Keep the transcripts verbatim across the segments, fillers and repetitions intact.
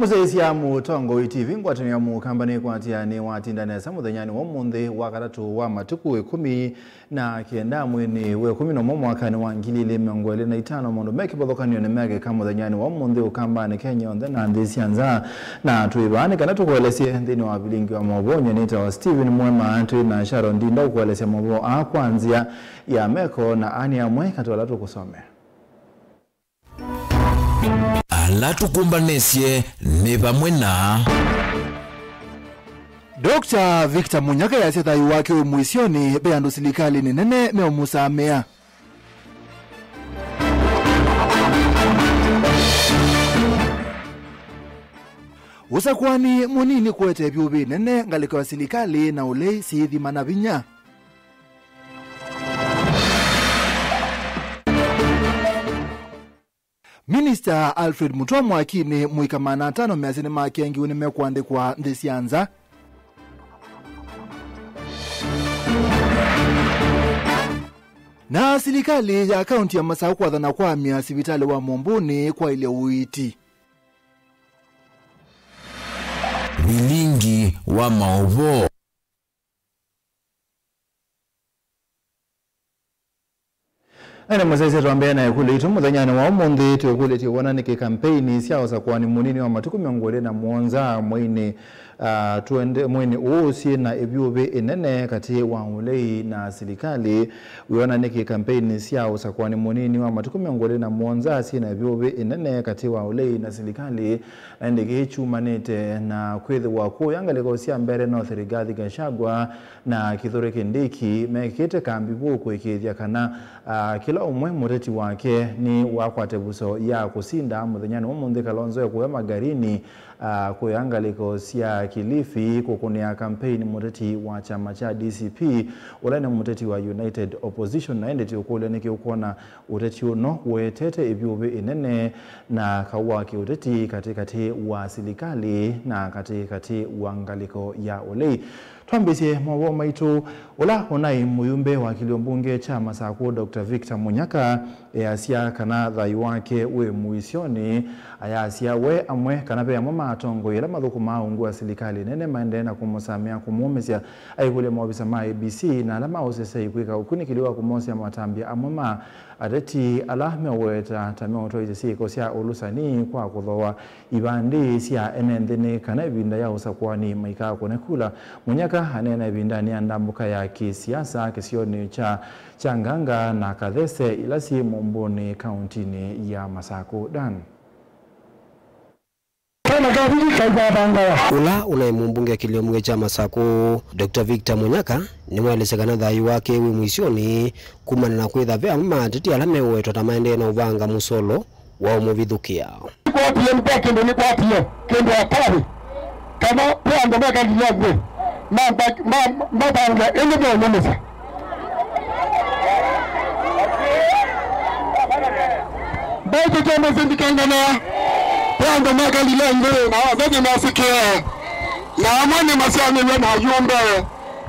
Mũsyaĩĩsya Mũtongoi T V, ngwatanĩo ya Mũkamba nĩkwatĩa nĩwatinda nesa mũthenyanĩ wa ũmũnthĩ wa katatũ wa matukũ ĩkũmi na kenda mweinĩ wa ĩkũmi na ũmwe mwakanĩ wa ngili ilĩ mĩongo ĩlĩ na itano. Maũndũ me kĩvathũkany'o nĩmekĩka mũthenyanĩ wa ũmũnthĩ Ũkambanĩ Kenya yonthe na nthĩ sya nza, na twĩ vaa nĩ kana tũkũelesye nthĩnĩ wa vilingi wa maũvoo. Nyie nĩtawa Stephen Mwema, twĩ na Sharon Ndinda ũkũelesya maũvoo aa kwa nzĩa ya meko, na aa nĩ amwe katĩ wa ala tũkũsomea. Ala tũkũmbanĩsye nĩ vamwe na Doctor Victor Munyaka easya thayũ wake wĩ mũisyonĩ, ve andũ silikalĩnĩ nene meũmũsamĩa. Ũsakũani mũnini kũete vyũvĩ nene ngalĩko ya silikalĩ na ũlei syĩthima na vinya. Minista Alfred Mutua mwakinĩ, mũika maana atano measya nĩmakengiwe nĩmekũandĩkwa nthĩ sya nza. Na silikalĩ ya kaunti ya Masaku kwathana kwamya sivitalĩ wa Mũmbũnĩ kwaĩlya ũiiti. Vilingi wa maũvoo. Ene mũsyaĩĩsya, twambĩe na ĩkũlyo yitũ mũthenyanĩ wa ũmũnthĩ. Twĩkũlĩtye wona nĩkĩ kampeini sya ũsakũani mũnini wa matukũ mĩongo ĩlĩ na mũonza mweinĩ, ah, twende, mweinĩ ũũ syĩ na ĩvyũvĩ ĩnene katĩ wa ũlei na silikalĩ. Wĩona nĩkĩ kampeini sya ũsakũani mũnini wa matukũ mĩongo ĩlĩ na mũonza syĩ na ĩvyũvĩ ĩnene katĩ wa ũlei na silikalĩ? Na ĩndĩ kĩĩ kyumanĩte na kwĩthĩwa kũya ngalĩko sya mbere North, Rigathi Gachagua na Kithure Kindiki mekĩte kambi vu kũĩkĩĩthya kana, ah, kĩla ũmwe mũteti wake nĩwakwata ĩvuso ya kũsinda. Mũthenyanĩ wa ũmũnthĩ, Kalonzo ekũya Magarini, ah, kũya ngalĩko sya Kilifi kũkũnĩa kampeini mũteti wa kyama kya D C P, ũla nĩ mũteti wa United Opposition. Na ĩndĩ tũkũlya nĩkĩ ũkwona ũteti ũno ũetete ĩvyũvĩ ĩnene na kaũ wa kĩũteti katĩkatĩ wa silikalĩ na katĩkatĩ wa ngalĩko ya ũlei. Twambĩĩsye maũvoo maitũ, ũla ũnaĩ mũyumbe wa kĩlio mbunge kya Masakũ, Doctor Victor Munyaka, easya kana thayũ wake wĩ mũisyonĩ. Ayasya we amwe, kana ve amwe ma atongoi ala mathũkũmaa ungu wa silikalĩ nene maendee na kũmũsamĩa, kũmũũmĩsya aikũlya maovisa ma A B C na ala ma O C C I kwĩka ũkunĩkĩli wa kũmosea matambya amwe ma ateti ala meũweta ta meũtwaĩĩsya syĩko sya ũlũsani kwa kũthooa ivandĩ sya ene nthĩ nĩ kana ĩvinda ya ũsakũani maikakũne kula. Munyaka aneena ĩvindanĩ ya ndambũka ya kĩsiasa kĩsionĩ kya Kyanganga na Kathese ila syĩ Mũmbũnĩ kauntinĩ ya Masakũ. Dan. Kana kavili kaithatangawa. Ũla ũnaĩ mũmbunge kĩlio mbunge kya Masakũ, Doctor Victor Munyaka, nĩwaelesya kana thayũ wake wĩ mũisyonĩ kumana na kwĩtha ve amwe ma ateti ala meũwetwa ta maendee na ũvanga mũsolo wa ũmũvithũkĩa. Nĩkwatie, nĩkwa kĩndũ, nĩkwatie kĩndũ hatari. Kana ve andũ mekalile nthĩ, mamba-, ma-, mapange ĩndĩ meũnũmĩsya. Mbaitĩte mũsyĩ ndikanganaa. Ve andũ mekalile nthĩ, na onthe nĩmesikĩe. Na amwe nĩmasyaanĩw'e na ayumbe.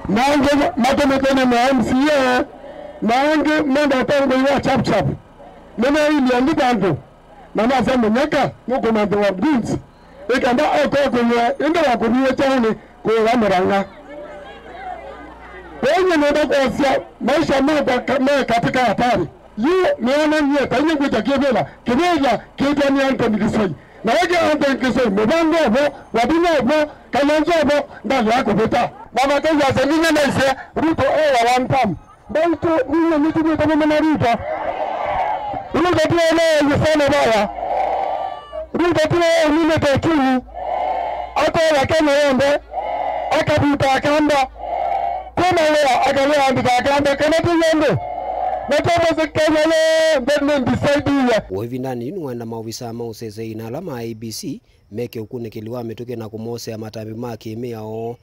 Na angĩ matũmĩtwe nĩ ma M C A. Na angĩ menda ũtongoi wa chapchap. Nĩmeilye nduka andũ. Na nasa Munyaka nũkũmanthĩwa Greens, ĩkenda ekoe kũnywa ĩndĩ wa kũviwe kyaũnĩ kũĩwa mũrang'a. Kwoou nyie nenda kwasya maisha makwa ka-, me katika hatari. Yu nĩonanie ta inyie ngwĩta kĩvĩla, kĩvĩla kĩtwa nĩ Anthony Kisoi. Na ĩkĩ Anthony Kisoi, mũvango ovo, wavinya ovo, Kalonzo ovo, ndalea kũvĩta. Na makĩw'a seminya naisye, Ruto ewa one term. Mbaitũ, inyie nĩtumĩte mũmena Ruto. Ruto tiwe ũneeyĩsene vaya. Ruto tiwe ũninĩte uchumi. Akoya Kenya yonthe. Akavuta Akamba. Kuma wĩa akalea andĩka Akamba kana ti yende. Na tũmũsĩ Kenya yonthe nĩ ndisaidiwe. Wĩ ĩvindanĩ yĩu nĩwenda maovisaa ma ũsesei na ala ma A B C meke ũkunĩkĩli wa mĩtũkĩ na kũmosea matambya ma kĩmĩao.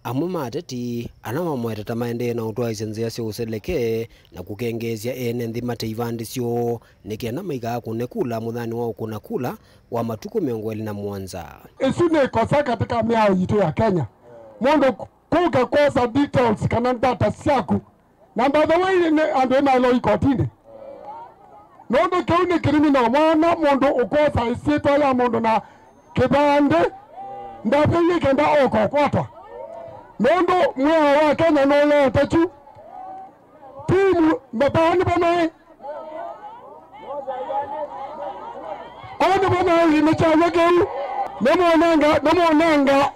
Amwe ma ateti ala mamweta ta maendee na ũtwaĩsya nzĩa sya ũseleke na kũkengeesya ene nthĩ mate ivandĩ syoo nĩ kenda maikakũne kula mũthenya wa ũkũna kula wa matukũ mĩongo ĩlĩ na mũonza. Ĩsu nĩ ĩkosa katika mĩao yitũ ya Kenya. Mũndũ kũka kwosa details kana data syaku. Na by the way, nĩ andũ ĩmaĩlwa ikotinĩ. Nũndũ kĩu nĩ criminal. Mwana mũndũ ũkosa ĩsyĩtwa ya mũndũ na Kĩvandĩ ndavĩie kenda oka ũkwata, nũndũ mwĩao wa Kenya nũleete kyu. Timu, mbaani vamai. Ona vamai nĩ kyaw'a kĩu. Nĩmũnenga, nĩmũnenga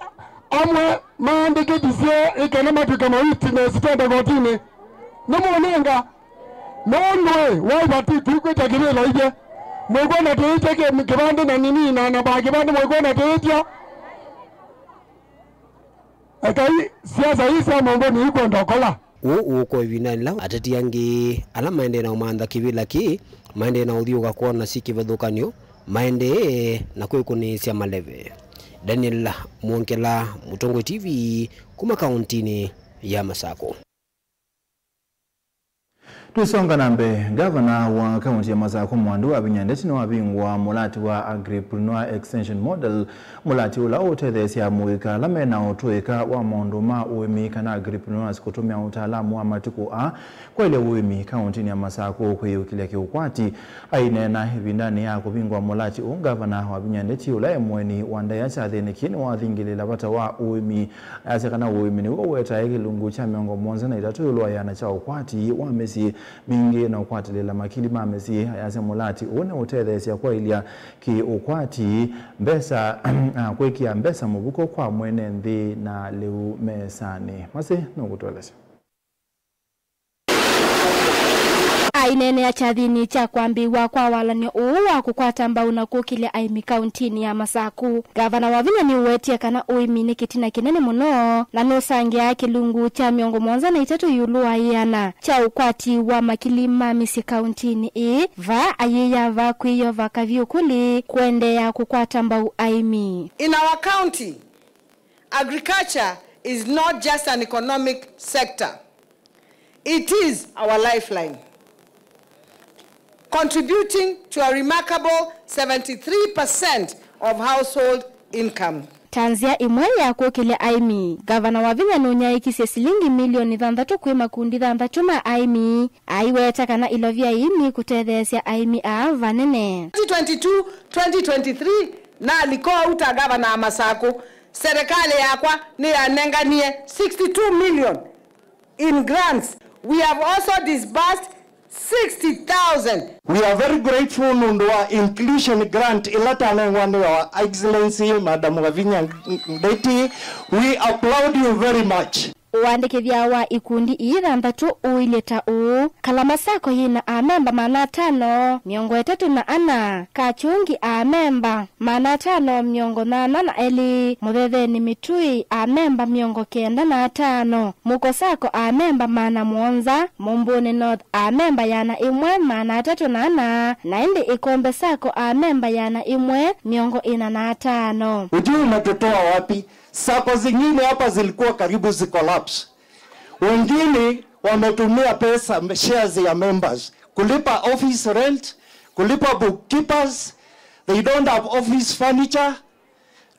amwe maandĩkĩthisye ĩkana matw'ĩke ma witness twende kotinĩ. Nĩmũnenga. Nũndũ ĩ, wai vati twikwĩtya kĩvĩla ithe. Mwĩkwona tũĩtya kĩ-, kĩvandĩ na nini na namba ya kĩvandĩ mwĩkwona tũĩtya. Ekai siasa ii sya mũndũ nĩikwenda ũkola. Ũũ ũũkwa ĩvindanĩ ĩla ateti angĩ ala maendee na ũmantha kĩvĩla kĩĩ maendee na ũthyũũka kwona syĩ kĩvathũkany'o, maendee na kwĩkũnĩĩsya maleve. Daniel Mwongela, Mũtongoi T V, kuma kaũntinĩ ya Masakũ. Tũisonga na mbee, ngavana wa kaũnti ya Masakũ Mwandu Wavinya Ndeti nĩwavingũa mũlati wa Agripreneur Extension Model, mũlati ũla ũtetheesya amũika ala mena ũtũĩka wa maũndũ ma ũĩmi kana agripreneurs kũtũmĩa ũtaalamu wa matukũ aa kwaĩlya ũĩmi kaũntinĩ ya Masakũ kwĩyũkĩlya kĩũkwati. Aineena ĩvindanĩ ya kũvingũa mũlati ũũ, ngavana Wavinya Ndeti, ũla e mũeni wa ndaĩa kyathĩnĩ kĩĩ, nĩwathingĩlĩĩla vata wa ũĩmi. Ayasya kana ũĩmi nĩw'o ũetae kĩlungu kya mĩongo mũonza na itatũ ĩũlũ wa ĩana kya ũkwati wa mĩsyĩ mingĩ na ũkwatĩlĩĩla makili ma mĩsyĩ. Ayasya mũlati ũũ nĩũtetheesya kwaĩlya kĩ ũkwati mbesa, kwĩkĩa mbesa mũvuko kwa mwene nthĩ na lĩu mesanĩ. Masĩ nũkũtũelesya. Aineenea kyathĩnĩ kya kwambĩĩw'a kwa walany'o ũũ wa kũkwata mbau na kũkĩlya aĩmi kaũntinĩ ya Masakũ, ngavana Wavinya nĩũwetie kana ũĩmi nĩ kĩtina kĩnene mũno na nũsangĩaa kĩlungu kya mĩongo mũonza na itatũ ĩũlũ wa ĩana kya ũkwati wa makili ma mĩsyĩ kaũntinĩ ĩĩ, vaa ayĩyavaa kwĩyova kavyũ kũlĩ kũendeea kũkwata mbau aĩmi. In our county, agriculture is not just an economic sector. It is our lifeline, contributing to a remarkable seventy-three percent of household income. Ta nzĩa ĩmwe ya kũkĩlya aĩmi, ngavana Wavinya nũnyaĩĩkisye silingi milioni thanthatũ kwĩ makundi thanthatũ ma aĩmi. Aiweta kana ilovya ii nikũtetheesya aĩmi aa vanene. Twenty twenty-two, twenty twenty-three, naliko au ta ngavana wa Masakũ, serikali yakwa nĩyanenganie sixty-two million in grants. We have also disbursed sixty thousand. We are very grateful nũndũ wa inclusion grant ĩla tanengwa nĩ Your Excellency Madam Wavinya Ndeti. We applaud you very much. Ũandĩkĩthya wa ikundi ii thanthatũ ũilyĩ ta ũũ: Kalama Sacco yĩ na amemba maana atano mĩongo ĩtatũ na ana, Kachungi amemba maana atano mĩongo nyanya na elĩ, Mũthetheni Mĩtũĩ amemba mĩongo kenda na atano, Mũko Sacco amemba maana mũonza, Mũmbũnĩ North amemba ĩana ĩmwe maana atatũ na ana, na ĩndĩ Ĩkombe Sacco amemba ĩana ĩmwe mĩongo ĩna na atano. Hujui umetutoa wapi? Sacco zingine hapa zilikuwa karibu zicollapse. Wengine wametumia pesa, shares ya members, kulipa office rent, kulipa bookkeepers, they don't have office furniture.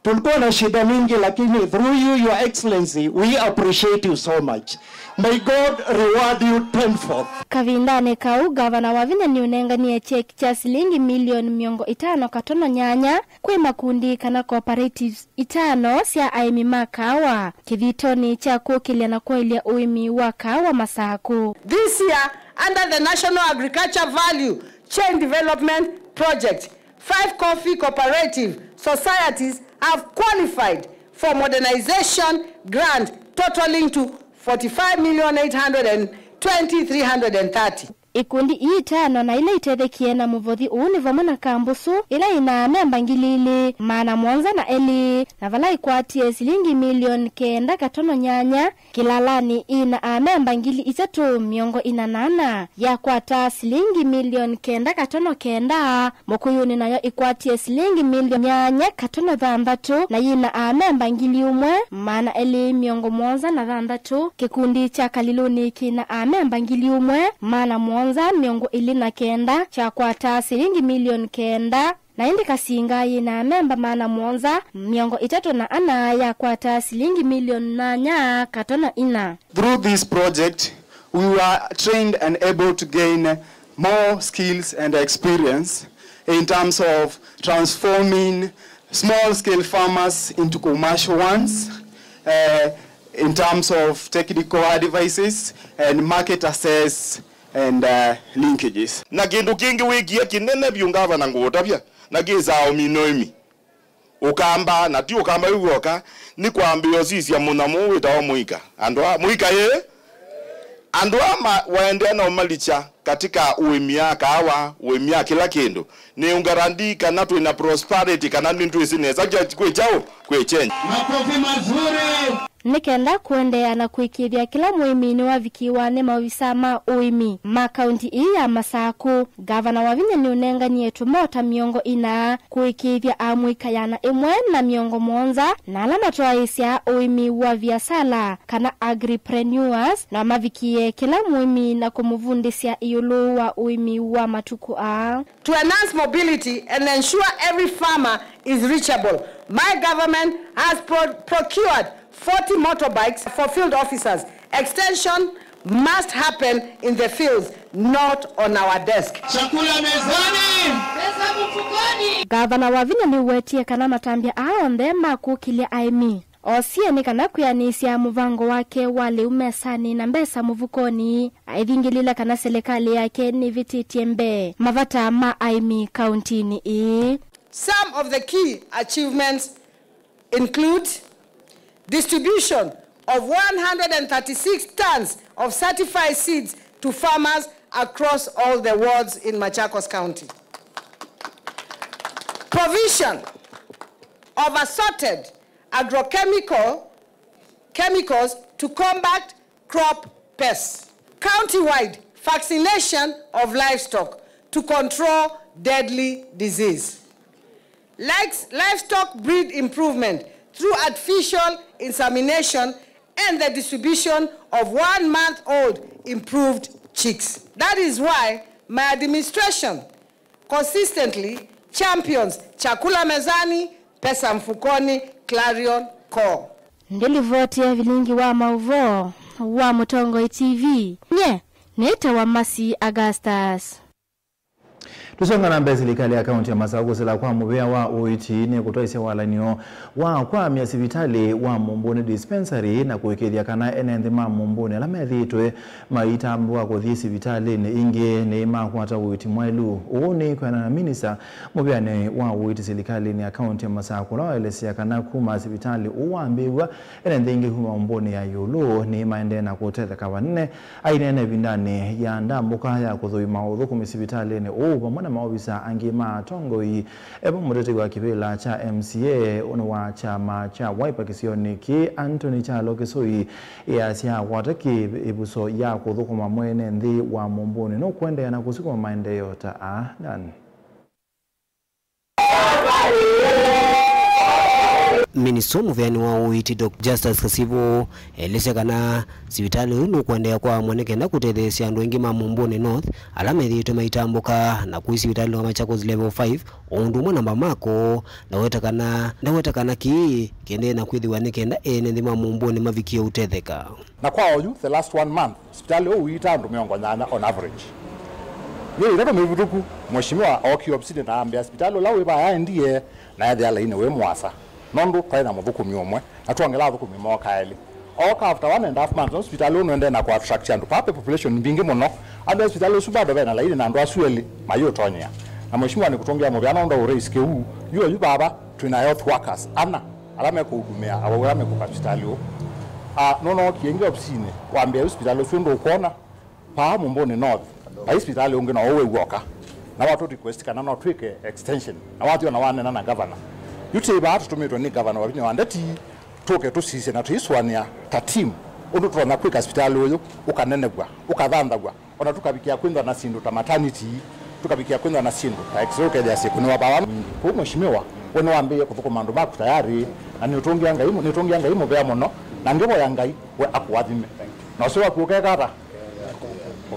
Tulikuwa na shida mingi, lakini through you, Your Excellency, we appreciate you so much. May God reward you tenfold. Kavindanĩ kau, ngavana Wavinya nĩũnenganie cheki kya silingi milioni mĩongo ĩtano katono nyanya kwĩ makundi kana cooperatives itano sya aĩmi ma kaawa kĩthitonĩ kya kũkĩlya na kwaĩlya ũĩmi wa kaawa Masakũ. This year, under the National Agriculture Value Chain Development Project, five coffee cooperative societies have qualified for modernization grant totaling to forty-five million eight hundred and twenty three hundred and thirty. Ikundi ii itano na ila itethekie na mũvothi ũũ nĩ vamwe na Kambũsũ, ĩla ĩna amemba ngili ilĩ maana mũonza na elĩ, na vala ĩkwatie silingi milioni kenda katono nyanya, Kĩlalanĩ ĩna amemba ngili itatũ mĩongo ĩna na ana, yakwata silingi milioni kenda katono kenda, Mũkũyũnĩ nayo ĩkwatie silingi milioni nyanya katono thanthatũ, na yĩna amemba ngili ũmwe maana elĩ mĩongo mũonza na thanthatũ. Kĩkundi kya Kalilũnĩ kĩna amemba ngili ũmwe maana mũonza mĩongo ĩlĩ na kenda, kyakwataa silingi milioni kenda, na ĩndĩ Kasinga yĩna amemba maana mũonza mĩongo ĩtatũ na ana, yakwata silingi milioni nyanya katono ina. Through this project, we were trained and able to gain more skills and experience in terms of transforming Small scale farmers into commercial ones, uh, in terms of technical advices and market access and, uh, linkages. Na kĩndũ kĩngĩ wĩkie kĩnene vyũ, ngavana, ngũũtavya, na kĩsaa ũmine ũĩmi. Ũkamba, na ti Ũkamba wĩ w'oka, nĩ kwambĩĩa ũsisya mũnyamũ ũũ wĩtawa mũika. Andũ a mũika yĩ? Andũ aa ma-, waendeea na ũmalikya katika ũĩmi ya kaawa, ũĩmi ya kĩla kĩndũ, nĩ ũngarandi kana twĩ na prosperity, kana nĩtwĩsĩ nesa kya-, kwĩ kyaũ, kwĩ change. Makofi mazuri. Nĩ kenda kũendeea na kũĩkĩĩthya kĩla mũĩmi nĩwavikiwa nĩ maovisa ma ũĩmi ma kaunti ii ya Masakũ, ngavana Wavinya nĩũnenganie tũmota mĩongo ĩna kũĩkĩĩthya amũika yana ĩmwe na mĩongo mũonza na ala matwaĩĩsya ũĩmi wa viasala kana agripreneurs na mavikie kĩla mũĩmi na kũmũvundĩsya ĩũlũ wa ũĩmi wa matukũ aa. To enhance mobility and ensure every farmer is reachable, my government has pro-, procured forty motorbikes for field officers. Extension must happen in the fields, not on our desk. Chakula mezani. Pesa mfukoni. Ngavana Wavinya nĩwetie kana matambya aa onthe ma kũkĩlya aĩmi osie nĩ kana kwĩanĩsya mũvango wake wa lĩu mesanĩ na mbesa mũvukonĩ, aithingĩlĩla kana silikalĩ yake nĩvĩtĩtye mbee mavata ma aĩmi kauntinĩ ĩĩ. Some of the key achievements include distribution of one hundred and thirty-six tons of certified seeds to farmers across all the wards in Machakos County. Provision of assorted agrochemical chemicals to combat crop pests. County-wide vaccination of livestock to control deadly disease. Likes-, livestock breed improvement through artificial insemination and the distribution of one-month-old improved chicks. That is why my administration consistently champions chakula mezani, pesa mfukoni, Clarion Call. Ndĩlivoti ya vilingi wa maũvoo wa Mũtongoi T V, nye nĩtawa Mercy Augustus. Tũsonga na mbee, silikalĩ ya kaunti ya Masakũ kũsĩla kwa mũvĩa wa ũiiti nĩ kũtwaĩsya walany'o wa kwamya sivitalĩ wa Mũmbũnĩ dispensary na kũĩkĩĩthya kana ene nthĩ ma Mũmbũnĩ ala methĩĩtwe maitambũa kũthi sivitalĩnĩ ingĩ nĩmakwata ũiiti mwaĩlu. Ũu nĩ kwĩanana na minista mũvĩanĩ wa ũiiti silikalĩnĩ ya kaunti ya Masakũ, ũla waelesya kana kuma sivitalĩ ũũ wambĩĩw'a, ene nthĩ ingĩ kuma Mũmbũnĩ ya ĩũlũ nĩmaendee na kũtetheka vanene. Aineena ĩvindanĩ ya ndambũka ya kũthũima ũthũkũmi sivitalĩnĩ ũũ vamwe na maovisa angĩ ma atongoi, e vo mũtetei wa kĩvĩla kya M C A wa kyama kya Wiper kĩsionĩ kĩĩ, Anthony Kyalo Kĩsũi, easya akwata kĩĩvuso ya kũthũkũma mwene nthĩ wa Mũmbũnĩ nũkũendeea na kũsukuma maendeeo ta aa. Dan. Minista mũvĩanĩ wa ũiiti, Doctor Justus Kasivu, elesya kana sivitalĩ ũyũ nũkũendeea kwa amwe nĩ kenda kũtetheesya andũ aingĩ ma Mũmbũnĩ North ala methĩĩtwe maitambũka na kũi sivitalĩ wa Machakos Level five, o ũndũ ũmwe na Mbamako, ndaweta kana, ndaweta kana kĩĩ kĩendee na kwĩthĩwa nĩ kenda ene nthĩ ma Mũmbũnĩ mavikie ũtetheka. Na kwa oyu, the last one month, sipitalĩ ũũ ũiita andũ mĩongo nyanya on average. Myei ĩtatũ mĩvĩtũku, mheshimiwa ookie ovisinĩ na ambĩa, sipitalĩ ũla wĩ vaa aendie na ethĩa lainĩ wĩ mũasa, nũndũ twaĩ na mũthũkũmi ũmwe, na twongela athũkũmi mooka elĩ. Ooka after one and a half months, no sipitalĩ ũũ nũendee na kũattract andũ. Vaa ve population mbingĩ mũno, andũ a sipitalĩ ũsu bado ve na lainĩ na andũ asu elĩ mayĩũtonyea. Na mheshimiwa nĩkũtũngĩa mũvea nũndũ wa ũraise kĩu, yu oyu vava twĩ na health workers ana ala mekũhudumĩa awau ala mekũka sipitalĩ ũũ. Ah, nũnookie ĩngĩ ovisinĩ, wambĩa yu sipitalĩ ũsu ndũkwona, paa Mũmbũnĩ North, vai sipitalĩ ũngĩ na ũũ wĩ w'oka. Na watũ request kana no twĩke extension. Na wathi ona wanena na governor. Yu twĩ vaa tũtũmĩtwe nĩ governor Wavinya wa Ndeti, tũke tũsisye na tũisũanĩa ta team, ũndũ tũtonya kwĩka sipitalĩ ũyũ ũkanenevw'a, ũkathanthaw'a. Ona tũkavikĩa kwĩthwa na syĩndũ ta maternity, tũkavikĩa kwĩthwa na syĩndũ ta X-ray, ũkethĩa syĩkũnĩwa vaa. Kwoou mheshimiwa, we nĩwambĩĩe kũthũkũma andũ maku tayarĩ, na nĩũtũngĩa Ngai, nĩũtũngĩa Ngai mũvea mũno, na ngĩvoya Ngai we akũathime. Na ũseo waku ũkeka ata?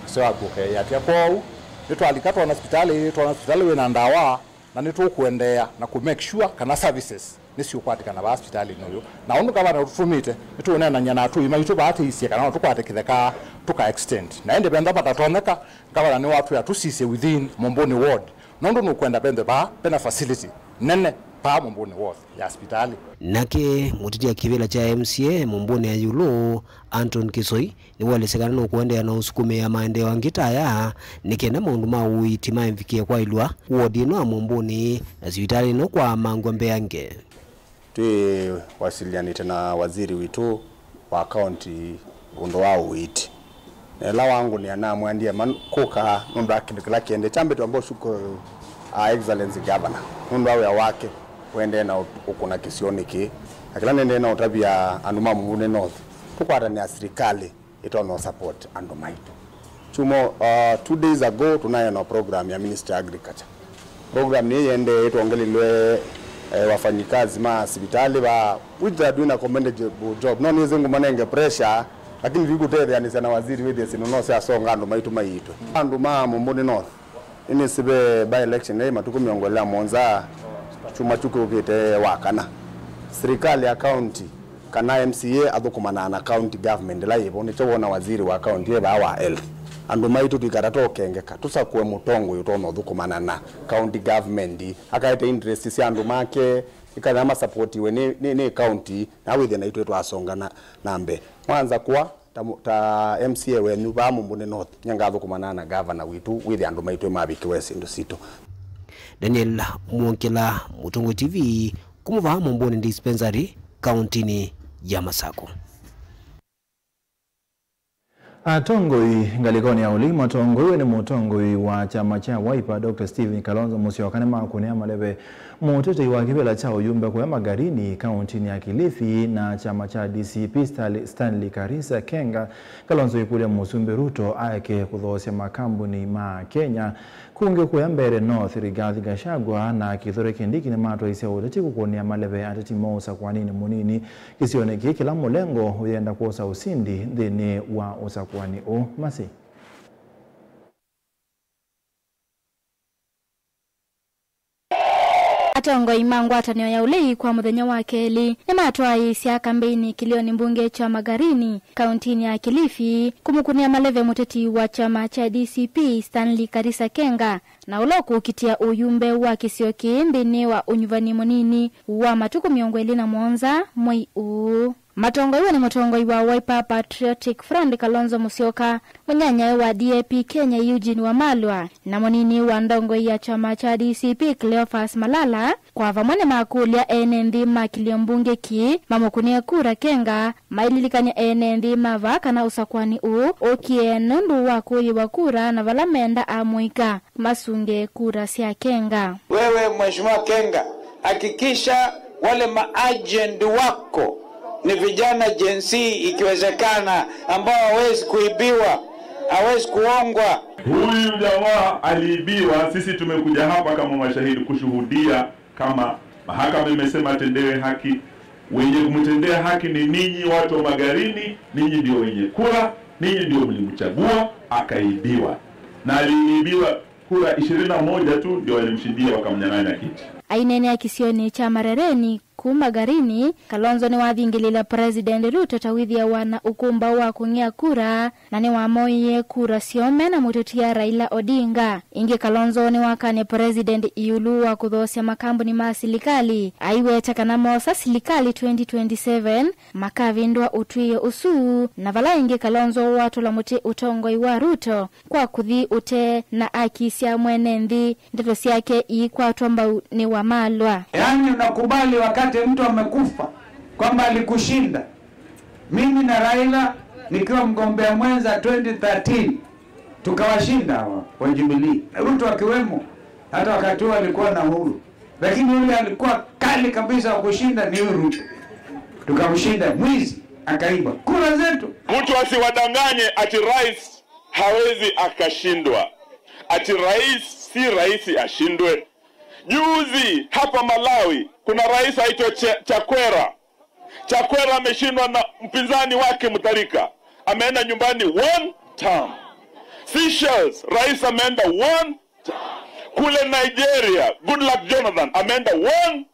Ũseo waku ũkeĩatĩa. Kwoou nĩtwalika twona sipitalĩ, twona sipitalĩ wĩ na ndawa, na nĩtũkũendeea na kũ make sure kana services nĩsiũkwatĩkana vaa sipitalĩnĩ ũyũ. Na ũndũ ngavana ũtũtũmĩte, nĩtũũneenany'a na atũi maitũ vaa tĩisye kana no tũkwate kĩtheka tũka extend. Na ĩndĩ venda vatatonyeka, ngavana nĩwatwĩa tũsisye within Mũmbũnĩ ward, nũndũ nũkwenda vethwe vaa vena facility nene Paa Mũmbũnĩ ward ya sipitalĩ. Nake mũteti wa kĩvĩla kya M C A Mũmbũnĩ ya ĩũlũ, Anton Kisoi, nĩwaelesya kana nũkũendeea na ũsukumĩa maendeeo angĩ ta aya, nĩ kenda maũndũ ma ũiiti maĩvikĩe kwaĩlw'a wodi ĩno ya Mũmbũnĩ na sivitalĩ ĩno kwaamangw'a mbeange. Twĩwasilianĩte na waziri witũ wa kaunti ũndũ wa ũiiti. Na ĩla wangũnĩa namwendie man kũka nũndũ wa kĩndũ kĩla kĩendee. Kyambĩte amba ũshukuru, uh, Excellency Governor nũndũ wa wĩa wake ũendee na ũ-, ũkũna kĩsionĩ kĩĩ. Na kĩla nĩendee na ũtavya andũ ma Mũmbũnĩ North, tũkwatanĩa silikalĩ ĩtonya support andũ maitũ. Chumo, uh, two days ago, tunaye na program ya Ministry ya Agriculture. Program nĩ yende ĩtwongelilwe, eh, wafanyikazi ma sivitali ba, which they are doing a commendable job. No nĩsĩ ngũmanenge pressure, lakini vikũtetheanĩsya na waziri wĩthĩe syĩndũ no syasonga andũ maitũ maiitwe. Andũ ma Mũmbũnĩ North, nĩnĩsĩ ve by election ĩ matukũ mĩongo ĩlĩ na mũonza, chuma kyu kĩũkĩte wa kana. Sirikali ya county kana M C A athũkũmanaa na county government ĩla yĩvo, nĩkyo wona waziri wa county e vaa wa health. Andũ maitũ tũikata tũkengeka, tũsakũe mũtongoi ũtonya ũthũkũmana na county government, akaete interest sya andũ make, ĩkana masapotiwe nĩ, nĩ, nĩ county, na wĩthĩe naitũ twasonga na, na mbee. Mwanza kwa ta, mu- ta M C A wenyu vaa Mũmbũnĩ North, nĩngathũkũmanaa na governor witũ, wĩthĩe andũ maitũ mavikĩwe syĩndũ sitũ. Daniel Mwongela, Mũtongoi T V, kuma vaa Mũmbũnĩ Dispensary, kauntinĩ ya Masakũ. Atongoi ngalĩkonĩ ya ũlei matongoiwe nĩ mũtongoi wa kyama kya Wiper, Doctor Stephen Kalonzo Musyoka, nĩmakũnĩa maleve mũtetei wa kĩvĩla kya ũyumbe kũya Magarini, kauntinĩ ya Kilifi, na kyama kya D C P, Stanley, Stanley Karisa Kenga. Kalonzo ĩkũlya Mũsumbĩ Ruto aeke kũthoosya makambuni ma Kenya. Kũngĩ kũya Mbeere North, Rigathi Gachagua na Kithure Kindiki nĩmatwaisye ũteti kũkũnĩa maleve ateti moo ũsakũanĩnĩ mũnini kĩsionĩ kĩĩ kĩla mũlengo ũyenda kwosa ũsindi nthĩnĩ wa ũsakũani ũũ. Masi. Atongoi ma ngwatanĩo ya ũlei kwa mũthenya wa kelĩ nĩmatwaĩĩsya kambeini kĩlĩonĩ mbunge kya Magarini, kauntinĩ ya Kilifi, kũmũkũnĩa maleve mũteti wa kyama kya D C P, Stanley Karisa Kenga, na ũla ũkũkitĩa ũyumbe wa kĩsio kĩĩ nthĩnĩ wa ũnyuvani mũnini wa matukũ mĩongo ĩlĩ na mũonza mwei ũũ. Matongoiwe nĩ mũtongoi wa Wiper Patriotic Front, Kalonzo Musyoka, mũnyanyae wa D A P Kenya, Eugene Wamalwa, na mũnini wa ndongoi ya kyama kya D C P, Cleophas Malala, kwa vamwe nĩmakũlya ene nthĩ ma kĩlio mbunge kĩĩ mamũkũnĩe kura Kenga, maililikany'a ene nthĩ ma vaa kana ũsakũani ũũ ũkie nũndũ wa kũyĩwa kura na vala menda amũika masunge kura sya Kenga. Wewe Mheshimiwa Kenga, hakikisha wale maagent wako ni vijana Gen Z ikiwezekana, ambao hawezi kuibiwa, hawezi kuongwa. Huyu jamaa aliibiwa, sisi tumekuja hapa kama mashahidi kushuhudia kama mahakama imesema atendewe haki. Wenye kumtendea haki ni ninyi watu wa Magarini, ninyi ndio wenye kura, ninyi ndio mlimchagua, akaibiwa. Na aliibiwa kura ishirini na moja tu ndio walimshindia wakamnyang'anya kiti. Aineenea kĩsionĩ kya Marereni kuma Magarini, Kalonzo nĩwathingĩlĩĩlya President Ruto ta wĩthĩawa na ũkũmbaũ wa kũng'ea kura, na nĩwamoie kura syoo me na mũtũtia Raila Odinga. Ĩngĩ Kalonzo nĩwakany'a President ĩũlũ wa kũthoosya makambuni ma silikalĩ, aiweta kana moosa silikalĩ twenty twenty-seven, makavĩndũa ũtw'ĩo ũsu, na vala ĩngĩ Kalonzo watũla mũtĩ ũtongoi wa Ruto kwa kũthi ũtee na akisya mwene nthĩ ndeto syake iikwatwa mbau nĩ Wamalwa. Yaani, unakubali wakati mtu amekufa kwamba alikushinda? Mimi na Raila nikiwa mgombea mwenza twenty thirteen, tukawashinda hawa wa Jubilee, Ruto akiwemo, hata wakati huo alikuwa na Uhuru. Lakini yule alikuwa kali kabisa wa kushinda ni huyu Ruto. Tukamshinda, mwizi, akaiba kura zetu. Mtu asiwadanganye ati rais hawezi akashindwa. Ati rais si rahisi ashindwe. Juzi hapa Malawi kuna rais aitwa Che- Chakwera. Chakwera ameshindwa na mpinzani wake Mutharika, ameenda nyumbani one term. Seychelles, rais ameenda one term. Kule Nigeria, Goodluck Jonathan ameenda one.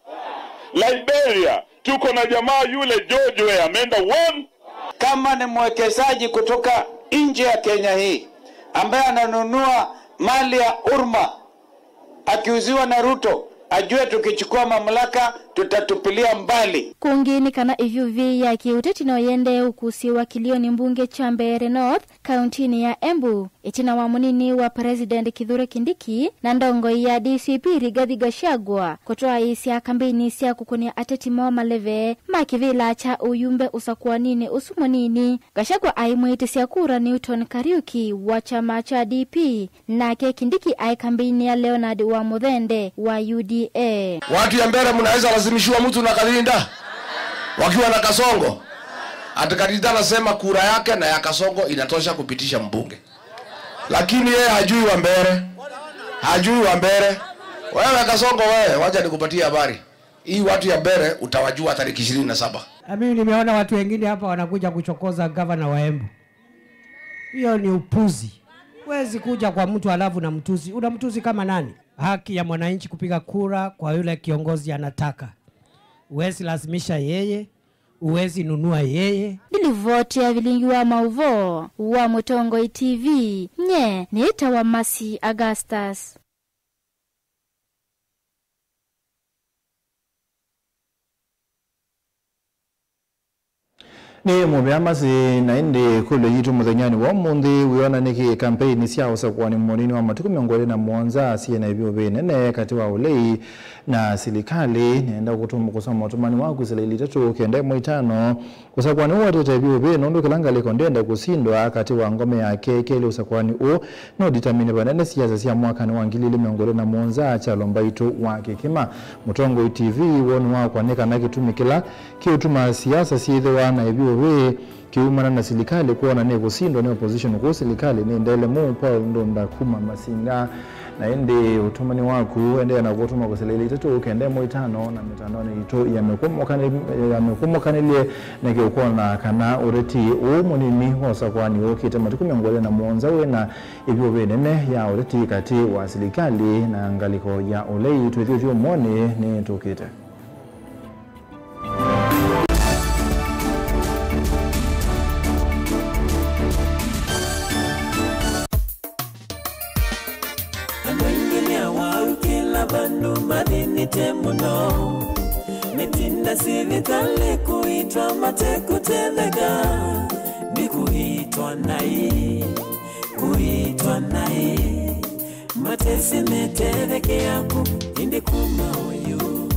Liberia, tuko na jamaa yule George Weah ameenda one. Kama ni mwekezaji kutoka nje ya Kenya hii ambaye ananunua mali ya umma akiuziwa na Ruto, Ajue tukichukua mamlaka, tutatupilia mbali. Kũngĩ nĩ kana ĩvyũvĩ ya kĩũteti no yendee ũkusĩwa kĩlĩonĩ mbunge kya Mbeere North, kauntinĩ ya Embu, ĩtina wa mũnini wa President Kithure Kindiki na ndongoi ya D C P Rigathi Gachagua kũtwaĩĩsya kambeini sya kũkũnĩa ateti moo maleve ma kĩvĩla kya ũyumbe ũsakũaninĩ ũsu mũnini. Gachagua aimwĩtĩsya kura Newton Kariuki wa kyama kya D P, nake Kindiki aĩ kambeini ya Leonard wa Mũthende wa U D A. Watu ya Mbeere, mnaweza lazimishiwa mtu na Kalinda wakiwa na Kasongo? Ati Kalinda anasema kura yake na ya Kasongo inatosha kupitisha mbunge, lakini yeye hajui wa Mbeere, hajui wa Mbeere. Wewe Kasongo, wewe, wacha nikupatie habari. Hii watu ya Mbeere utawajua tarehe ishirini na saba. Na mimi nimeona watu wengine hapa wanakuja kuchokoza gavana wa Embu. Hiyo ni upuzi. Huwezi kuja kwa mtu alafu na mtusi. Unamtusi kama nani? Haki ya mwananchi kupiga kura kwa yule kiongozi anataka. Huwezi lazimisha yeye, huwezi nunua yeye. Ndilivoti ya vilingi wa mauvoo wa Mũtongoi T V, nye nĩtawa Mercy Augustus. Nĩ mũvea Mercy, na ĩndĩ ĩkũlyo yitũ mũthenyanĩ wa ũmũnthĩ wĩona nĩkĩ kampeini sya ũsakũani mũnini wa matukũ mĩongo ĩlĩ na mũonza syĩ na ĩvyũvĩ nene katĩ wa ũlei na silikalĩ. Nĩenda kũtũm-, kũsoma ũtũmani waku sila ili itatũ kenda ĩmwe itano. Ũsakũani ũũ watete vyũ vĩ nũndũ kĩla ngalĩko ndĩenda kũsindwa katĩ wa ngome yake kelĩ. Ũsakũani ũũ no ũditamine vanene siasa sya mwakanĩ wa ngili ilĩ mĩongo ĩlĩ na mũonza. Kyalo Mbaitũ wa Kĩkĩma, Mũtongoi T V, woni wakwa nĩ kana kĩtumi kĩla kĩũtuma siasa syĩthĩwa na ĩvyũ vĩ kĩumana na silikalĩ kwona nĩ kũsindwa nĩ opposition kũu silikalĩ nĩ ndelemu. Paul Ndunda kuma Masinga. Na ĩndĩ ũtũmani waku endeea na kũtũma kũseleile itatũ kenda ĩmwe itano na mĩtandaonĩ yitũ ya mĩkũmũkanĩ-, ya mĩkũmũkanĩlye nĩkĩ ũkwona kana ũteti ũũ mũnini wa ũsakũani ũkĩte matukũ mĩongo ĩlĩ na mũonza wĩna ĩvyũvĩ nene ya ũteti katĩ wa silikalĩ na ngalĩko ya ũlei. Twĩthyũthyũmũonĩ nĩ tũkĩte. Andũ aingĩ nĩ awau kĩla vandũ mathĩnĩte mũno. Metinda sivitalĩ kũitwa matekũtetheka, nĩ kũitwa naĩ, kũitwa naĩ. Matesĩ metethekea kũ ĩndĩ kuma ũyũ.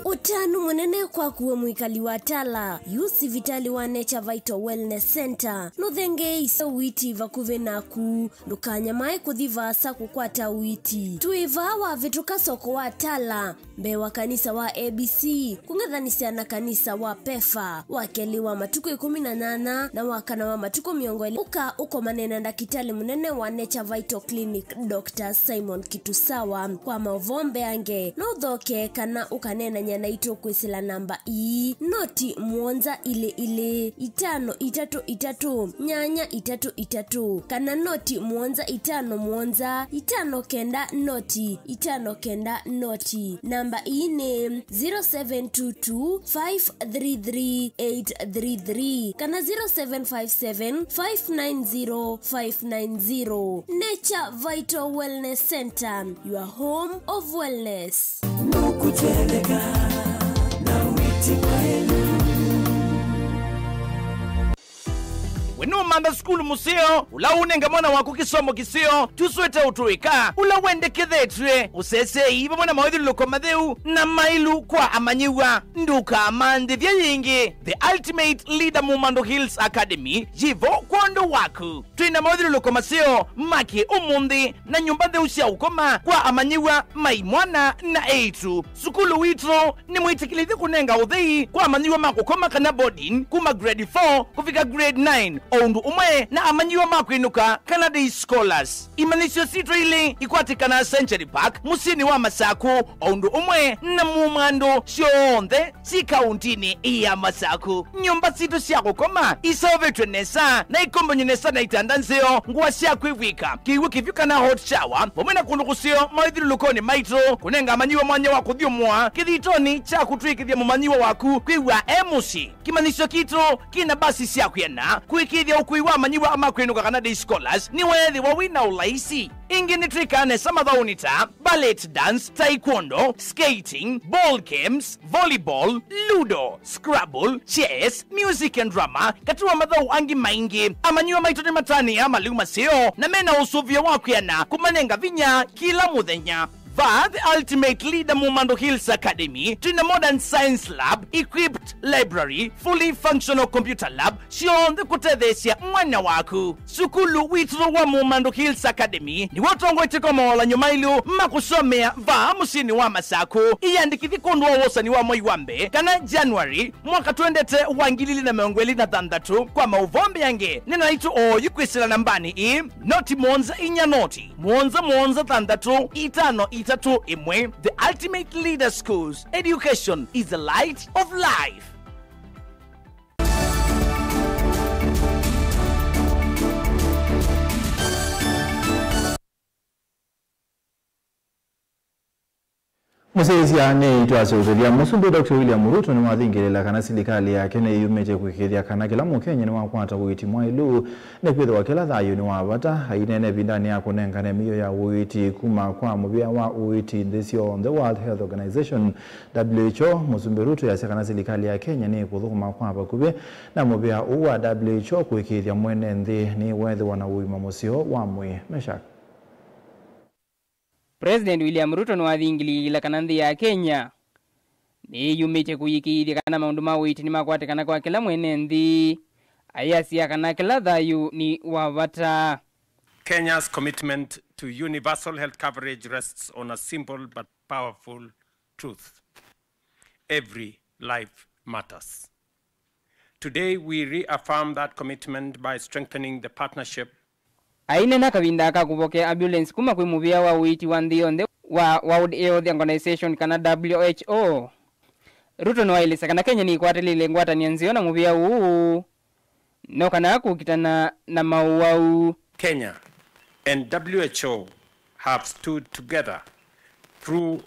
Ũtanu mũnene kwaku we mwĩkali wa Tala, yu sivitali wa Nature Vital Wellness Center nũthengeeisye ũiiti vakuvĩ naku. Ndũkanyamae kũthi vaasa kũkwata ũiiti. Twĩ vaa wavĩtũka soko wa Tala, mbee wa kanisa wa A B C, kũng'ethanĩsya na kanisa wa PEFA, wa kelĩ wa matukũ ĩkũmi na nyanya na wa kana wa matukũ mĩongo ĩlĩ. Ũka ũkomane na ndakĩtalĩ mũnene wa Nature Vital Clinic, Doctor Simon Kitusawa. Kwa maũvoo mbeange, no ũthoke kana ũkaneenany'a naitũ kwĩsĩla namba ii, noti mũonza ilĩ ilĩ, itano itatũ itatũ, nyanya itatũ itatũ, kana noti mũonza itano mũonza, itano kenda noti, itano kenda noti. Namba ii nĩ zero seven two two, five three three, eight three three kana zero seven five seven, five nine zero, five nine zero. Nature Vital Wellness Center, your home of wellness. Nũkũtetheka na ũiiti wa ĩlu. We nũmantha sukulu mũseo, ũla ũnenga mwana waku kĩsomo kĩseo, tũswete ũtũĩka, ũla wendekethetw'e, ũsesei vamwe na mawĩthyũlũlũko matheu na maĩlu kwa amanyĩw'a. Ndũkamanthĩthye yĩngĩ. The Ultimate Leader Mumando Hills Academy yĩvo kwondũ waku. Twĩ na mawĩthyũlũlũko maseo ma kĩ-ũmũnthĩ na nyũmba ntheu sya ũkoma kwa amanyĩw'a ma imwana na eĩtu. Sukulu witũ nĩmwĩtĩkĩlĩthye kũnenga ũthei kwa amanyĩw'a ma kũkoma kana boarding kuma grade four kũvika grade nine, o ũndũ ũmwe na amanyĩw'a ma kwĩnũka kana day scholars. Imanyĩsyo sitũ ilĩ ikwatĩkanaa Century Park, mũsyĩnĩ wa Masaku, o ũndũ ũmwe na Mumando syonthe syĩ kauntinĩ ya Masaku. Nyũmba sitũ sya kũkoma iseũvĩtw'e nesa na ikombany'e nesa na itanda nzeo, ngũa sya kwĩvw'ĩka, kĩw'ũ kĩvyũ kana hot shower, vamwe na kũndũ kũseo mawĩthyũlũlũkonĩ maitũ, kũnenga amanyĩw'a mwanya wa kũthyũmũa kĩthitonĩ kya kũtw'ĩkĩthya mũmanyĩw'a waku kwĩw'a e mũsyĩ. Kĩmanyĩsyo kitũ kĩna mbasi sya kwĩana, kũĩkĩĩthya Ĩthya ũkui wa amanyĩw'a ma kwĩnũka kana day scholars nĩweethĩwa wĩ na ũlaisi. Ĩngĩ nĩtwĩkaa nesa mathaũnĩ ta ballet dance, taekwondo, skating, ball games, volleyball, ludo, scrabble, chess, music and drama, katĩ wa mathaũ angĩ maingĩ. Amanyĩw'a maitũ nĩmatanĩaa malĩu maseo na mena ũsũvĩo wa kwĩana kũmanenga vinya kĩla mũthenya. Vaa The Ultimate Leader Mumando Hills Academy, twĩna modern science lab, equipped library, fully functional computer lab, syonthe kũtetheesya mwana waku. Sukulu witũ wa Mumando Hills Academy nĩw'o ũtongoetye kwa mawalany'o mailũ ma kũsomea vaa mũsyĩnĩ wa Masaku. Ĩyandĩkĩthye kwondũ wa wosani wa mwei wa mbee kana January mwaka twendete wa ngili ilĩ na mĩongo ĩlĩ na thanthatũ. Kwa maũvoo mbeange, nena naitũ oyu kwĩsĩla nambanĩ ĩĩ, noti mũonza inya noti, mũonza mũonza thanthatũ, itano itatũ ĩmwe. The Ultimate Leader Schools, education is the light of life. Mũsyaĩĩsya nĩ twasya ũtũthya. Mũsumbĩ Doctor William Ruto nĩwathingĩlĩĩla kana silikalĩ yake nĩyumĩtye kũĩkĩĩthya kana kĩla Mũkenya nĩwakwata ũiiti mwaĩlu, nĩkwĩthĩwa kĩla thayũ nĩ wa vata. Aineena ĩvindanĩ ya kũnengane mĩio ya ũiiti kuma kwa mũvĩa wa ũiiti nthĩ syonthe, World Health Organization, W H O, Mũsumbĩ Ruto easya kana silikalĩ ya Kenya nĩkũthũkũma kwa vakuvĩ na mũvĩa ũũ wa W H O kũĩkĩĩthya mwene nthĩ nĩweethĩwa na ũima mũseo wa mwĩĩ. Meshack. President William Ruto nĩwathingĩlĩĩla kana nthĩ ya Kenya nĩyumĩtye kũĩkĩĩthya kana maũndũ ma ũiiti nĩmakwatĩkana kwa kĩla mwene nthĩ, ayasya kana kĩla thayũ nĩ wa vata. Kenya's commitment to universal health coverage rests on a simple but powerful truth. Every life matters. Today, we reaffirm that commitment by strengthening the partnership. Aineena kavinda ka kũvokea ambulance kuma kwĩ mũvĩa wa ũiiti wa nthĩ yonthe wa World Health Organization kana W H O, Ruto nĩwaelesya kana Kenya nĩkwatĩlĩĩle ngwatanĩo nzeo na mũvĩa ũũ no kana kũkitana na maũwau. Kenya and W H O have stood together through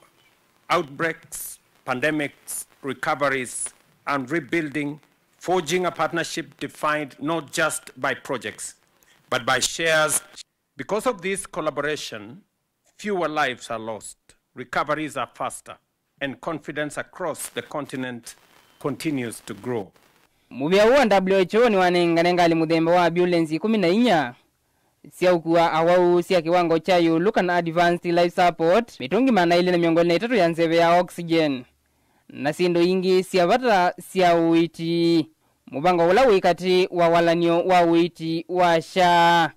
outbreaks, pandemics, recoveries, and rebuilding, forging a partnership defined not just by projects, but by shares. Because of this collaboration, fewer lives are lost, recoveries are faster, and confidence across the continent continues to grow. Mũvĩa ũũ wa W H O nĩwanengane ngalĩ mũthemba wa ambulensi ikũmi na inya sya ũkua awau sya kĩwango kya ĩũlũ kana advanced life support, mĩtũngi maana elĩ na mĩongo ĩlĩ na ĩtatũ ya nzeve ya oxygen, na syĩndũ ingĩ sya vata sya ũiiti. Mũvango ũla wĩ katĩ wa walan'yo wa ũiiti wa SHA.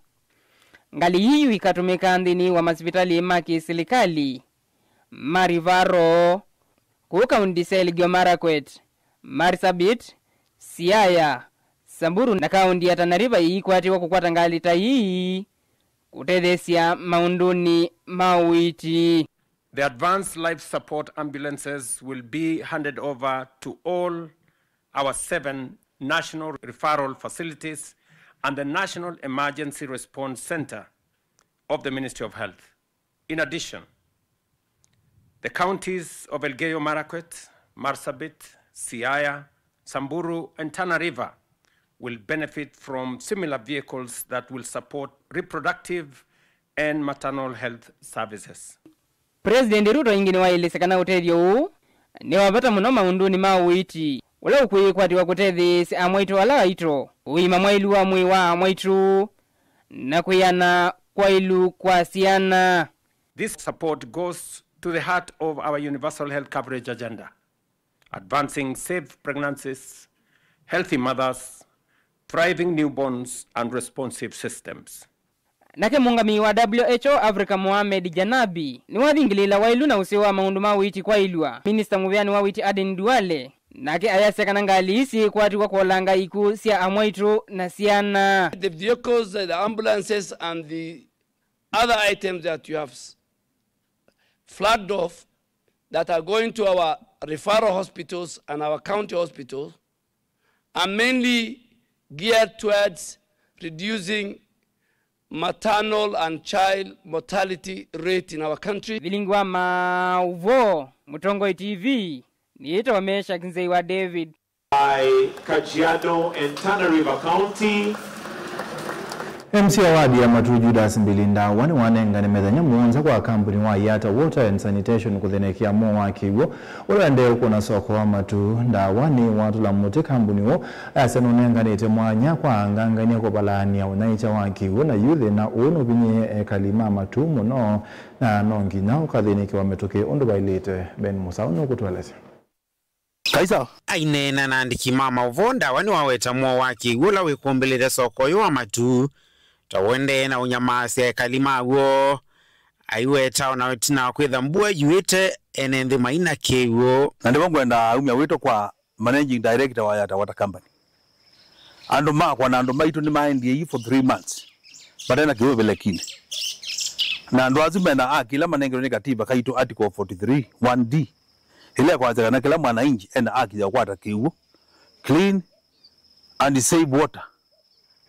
Ngalĩ ii yu ikatũmĩka nthĩnĩ wa masivitalĩ ma kĩ-silikalĩ ma referral kũu kaunti sya Elgeyo Marakwet, Marsabit, Siaya, Samburu na kaunti ya Tana River iikwatĩwa kũkwata ngalĩ ta ii kũtetheesya maũndũnĩ ma ũiiti. The advanced life support ambulances will be handed over to all our seven national referral facilities and the National Emergency Response Center of the Ministry of Health. In addition, the counties of Elgeyo Marakwet, Marsabit, Siaya, Samburu, and Tana River will benefit from similar vehicles that will support reproductive and maternal health services. President Ruto ĩngĩ nĩwaelesya kana ũtethyo ũũ nĩ wa vata mũno maũndũnĩ ma ũiiti, ũla ũkwĩkwatĩwa kũtetheesya amwaitũ ala aito, ũima mwaĩlu wa mwĩĩ wa amwaitũ, na kwĩana kwaĩlu kwa syana. This support goes to the heart of our universal health coverage agenda, advancing safe pregnancies, healthy mothers, thriving newborns, and responsive systems. Nake mũũngamĩi wa W H O Africa Mohamed Janabi nĩwathingĩlĩĩla waĩlu na ũseo wa maũndũ ma ũiiti kwaĩlw'a. Minista mũvĩanĩ wa ũiiti Aden Duale nake ayasya kana ngalĩ ii syĩkwatĩwa kũolanga ikw'ũ sya amwaitũ na syana. The vehicles, the ambulances and the other items that you have s-, flagged off that are going to our referral hospitals and our county hospitals are mainly geared towards reducing maternal and child mortality rate in our country. Vilingi wa maũvoo, Mũtongoi T V, nĩĩtawa Meshack Nzei wa David. By Kajiado and Tana River County, M C A wa wadi ya Matuu Judas Mbili Ndawa nĩwanengane mĩthenya mũonza kwa kambuni wa Yata Water and Sanitation kũthĩnĩkĩa mũo wa kĩw'ũ ũla ũendee ũkũna soko wa Matuu. Ndawa nĩwatũla mũtĩ kambuni ũũ, asya nũnenganĩte mwanya kwa angangany'a kũvalaanĩa ũnyaĩĩkya wa kĩw'ũ, na yu thĩna ũũ nũvinyĩĩe ekali ma Matuu mũno, na no nginya ũkathĩnĩkĩwa mĩtũkĩ ũndũ vaĩlĩte. Ben Mũsaũ nũkũtũelesya. Kaisa. Aineena na andĩki ma maũvoo, Ndawa nĩwaweta mũo wa kĩw'ũ ũla wĩkũmbĩlĩte soko ũyũ wa Matuu ta ũendee na ũnyamaasya ekali maw'o. Aiweta o na ĩtina wa kwĩtha mbua yuĩte, ene nthĩ maina kĩw'ũ. Na ndĩvo ngwenda aumya wĩto kwa managing director wa Yata Water Company. Andũ makwa na andũ maitũ nĩmaendie ii for three months matena kĩw'ũ velekinĩ. Na andũ asu mena haki ila manengerwe nĩ katiba kaitũ, article forty-three one D, ĩla ĩkwasya kana kĩla mwananchi ena haki ya kũkwata kĩw'ũ, clean and safe water,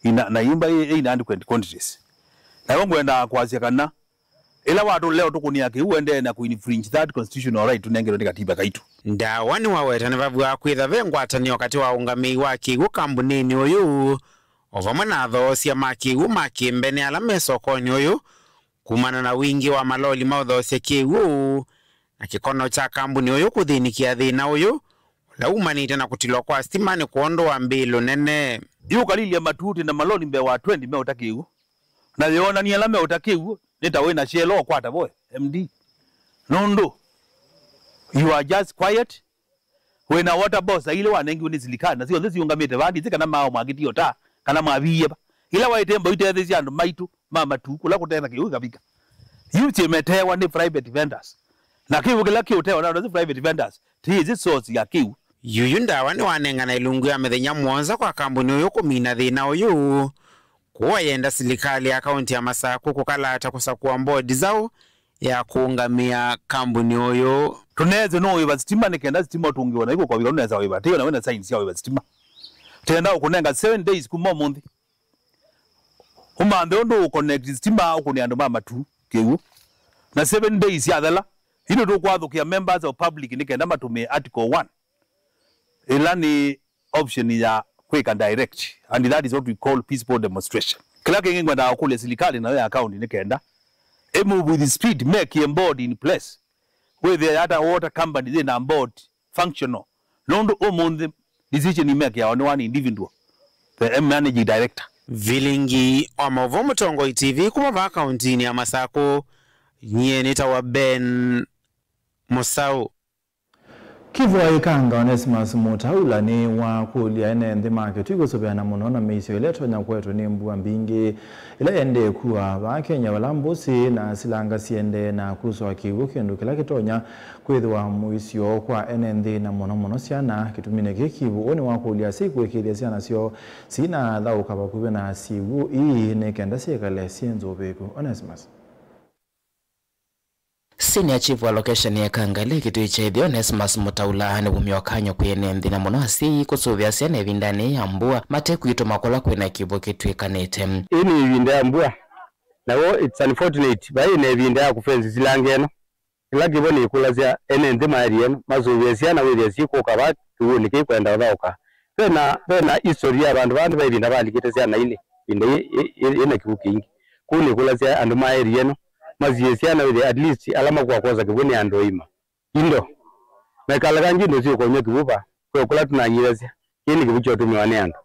ina, na imba ĩ inadequate quantities. Nayo ngwendaa kwasya kana ĩla watũlea ũtũkũnĩa kĩw'ũ, ũendee na kũinfringe that constitutional right tũnengerwe nĩ katiba kaitũ. Ndawa nĩwaweta nĩvavw'a kwĩtha ve ngwatanĩo katĩ wa ũngamĩi wa kĩw'ũ kambunĩnĩ ũyũ o vamwe na athoosya ma kĩw'ũ ma kĩmbene ala me sokonĩ ũyũ, kumana na wingĩ wa maloli ma ũthoosya kĩw'ũ na kĩkono kya kambuni ũyũ kũthĩnĩkĩa thĩna ũyũ ũla umanĩte na kũtilwa kwa sitima nĩ kwondũ wa mbĩlũ nene. Yu ũkalilya Matuu twĩ na maloli mbee wa twenty meũta kĩw'ũ, na yĩonany'a ala meũta kĩw'ũ nĩ ta wĩ na shell ũkwata vo M D, nũndũ you are just quiet. Wĩ na water boss ilĩ wanengiwe nĩ silikalĩ, na syonthe siũngamĩte vaa, ndĩsĩ kana maaũ mwakĩtie ũta, kana mwaviie va. Ila waĩte mbau itetheesya andũ maitũ ma Matuu kũla kũtena kĩw'ũ kavika. Yu syĩmetewa nĩ private vendors. Na kĩw'ũ kĩla kĩũtewa na andũ asu private vendors, tĩĩsĩ source ya kĩw'ũ. Yuyu Ndawa nĩwanengana ilungu ya mĩthenya mũonza kwa kambuni ũyũ kũmina thĩna ũyũ. Kũu ayenda silikalĩ ya kaunti ya Masakũ kũkalata kũsakũa mbodi nzaũ ya kũũngamĩa kambuni ũyũ. Tũneesĩ nũũĩva sitima nĩ kenda sitima ũtũngĩwe na ikw'o kwavika ũnesa wĩva. Tĩyo na wĩna signs sya wĩva sitima. Tenda ũkũnenga seven days kuma ũmũnthĩ. Ũmanthe ũndũ ũconnect sitima ũkũne andũ ma Matuu kĩw'ũ. Na seven days yathela, ino tũkwathũkĩa members of public nĩ kenda matũmĩe article one. Ĩla nĩ option ya kwĩka direct, and that is what we call peaceful demonstration. Kĩla kĩngĩ ngwendaa kũkũlya silikalĩ nayo ya county nĩ kenda ĩ move with speed, make a board in place. Wĩthĩe Yata Water Company yĩ na board functional. Nũndũ ũmũnthĩ decision imekeawa nĩ one individual, the managing director. Vilingi wa maũvoo Mũtongoi T V kuma vaa kauntinĩ ya Masakũ, nyie nĩtawa Ben Mũsaũ. Kivũ wa Ĩkanga Onesimus Mutaula nĩwakũlya ene nthĩ ma Kĩtui kũsũvĩana mũno na mĩisyo ĩla ĩtonya kũetwe nĩ mbua mbingĩ ĩla ĩendee kua vaa Kenya, vala mbũsĩ na silanga siendee na kusũa kĩw'ũ, kĩndũ kĩla kĩtonya kwĩthĩwa mũisyo kwa ene nthĩ na mũno mũno syana. Kĩtuminĩ kĩĩ, kivũ ũũ nĩwakũlya asyai kũĩkĩĩthya syana syoo sinathaũka vakuvĩ na syĩw'ũ ii nĩ kenda syĩkale syĩ nzũvĩĩku. Onesimus. Senior Chief wa location ya Ĩkanga ĩla Kĩtui kya ĩtheo, Onesimus Mutaula, nĩwumya ũkany'o kwĩ ene nthĩ na mũno asyai kũsũvĩa syana ĩvindanĩ ya mbua mate kwitũma kũla kwĩna kĩw'ũ kĩtw'ĩkanĩte. Ĩĩ nĩ ĩvinda ya mbua, na w'o it's unfortunate vai na ĩvinda ya kũfensi silanga ĩno. Kĩla kĩvo nĩkũlasya ene nthĩ ma area ĩno masũvĩe syana wĩthĩe syĩkũka vaa kĩw'ũnĩ kĩĩ kwenda ũthaũka. Vena, vena history ya vandũ vaa nthĩ va ĩvinda valikĩte syana ilĩ, ĩvinda yĩ, yĩ, yĩ, yĩna kĩw'ũ kĩingĩ. Kwoou nĩkũlasya andũ ma area ĩno masiĩe syana wĩthĩe at least ala makũa kwosa kĩw'ũ nĩ andũ aima. Indo. Mekalaga ngi indo syĩũkony'a kĩw'ũ va, kwĩ kũla tũnanyivasya. Kĩĩ nĩ kĩw'ũ kyootũmĩwa nĩ andũ.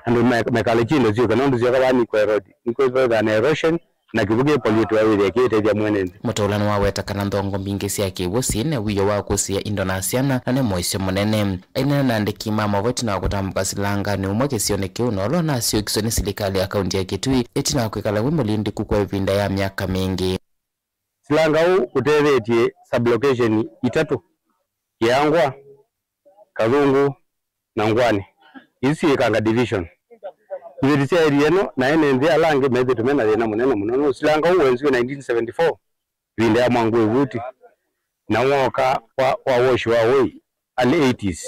Andũ me-, mekale kyi indo syũke, nũndũ syoka vaa nĩkwa erode, nĩkwĩthĩwa na erosion, na kĩw'ũ kĩ pollute wĩthĩa kĩitethya mwene nthĩ. Mutaula nĩwaweta kana nthongo mbingĩ sya kĩw'ũ syĩ na wĩoo wa kũsĩĩa indo na syana, na nĩ mũisyo mũnene. Aineena na andĩki ma maũvoo ĩtina wa kũtambũka silanganĩ ũmwe kĩsionĩ kĩu, na ũla ũnasyokiswe nĩ silikalĩ ya kaunti ya Kitui ĩtina wa kwĩkala wĩ mũlindĩku kwa ĩvinda ya myaka mingĩ. Silanga ũũ ũtethetye sub-location itatũ, Kĩangwa, Kathũngũ, na Ngwani. Isu syĩ Ĩkanga Division. Iveti sya area ĩno na ene nthĩ ala angĩ methĩĩtwe me na thĩna mũnene mũno. Nũsilanga ũũ wenziwe nineteen seventy-four, ĩvinda ya Mwangũ Ĩvuti, na wooka wa, wa Wash wa Woi, early eighties.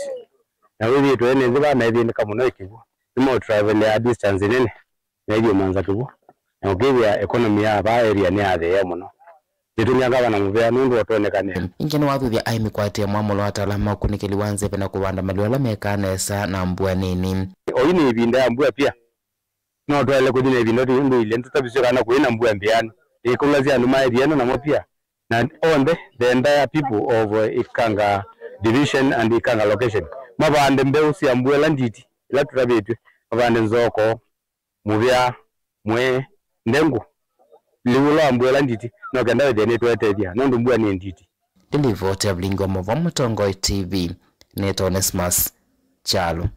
Na wĩthĩĩtwe ene nthĩ vaa methĩnĩka mũno ĩ kĩw'ũ. Nĩmaũtravelea distance nene. Methĩe manza kĩw'ũ, na ũkĩthĩa economy ya vaa area nĩyatheea mũno. Nĩtũmĩa ngavana mũvea nũndũ ũtonekane. Ĩngĩ nĩwathuthya aĩmi kũatĩĩa mwamũlo wa ataalamu ma ũkunĩkĩli wa nzeve na kũvanda malĩu ala mekaa nesa na mbua nini. Oyu nĩ ĩvinda ya mbua pia. No twaĩle kũthi na ĩvinda tũndũ ilĩ, nĩtũtavisye kana kũĩ na mbua mbĩanu. Ĩkũlasya andũ maĩthye ĩno namo pia. Na onthe, the entire people of, uh, Ikanga Division and Ikanga Location, mavande mbeũ sya mbua ĩla nditi, ila tũtavĩtw'e, mavande nzoko, mũvea, mwee, ndengũ, liu ũla wa mbua ĩla nditi, no kenda wĩthĩe nĩtweetethya, nũndũ mbua nĩ nditi. Ĩ livoti ya Vilingi wa Mauvoo Mũtongoi T V, nĩtawa Onesmus Kyalo.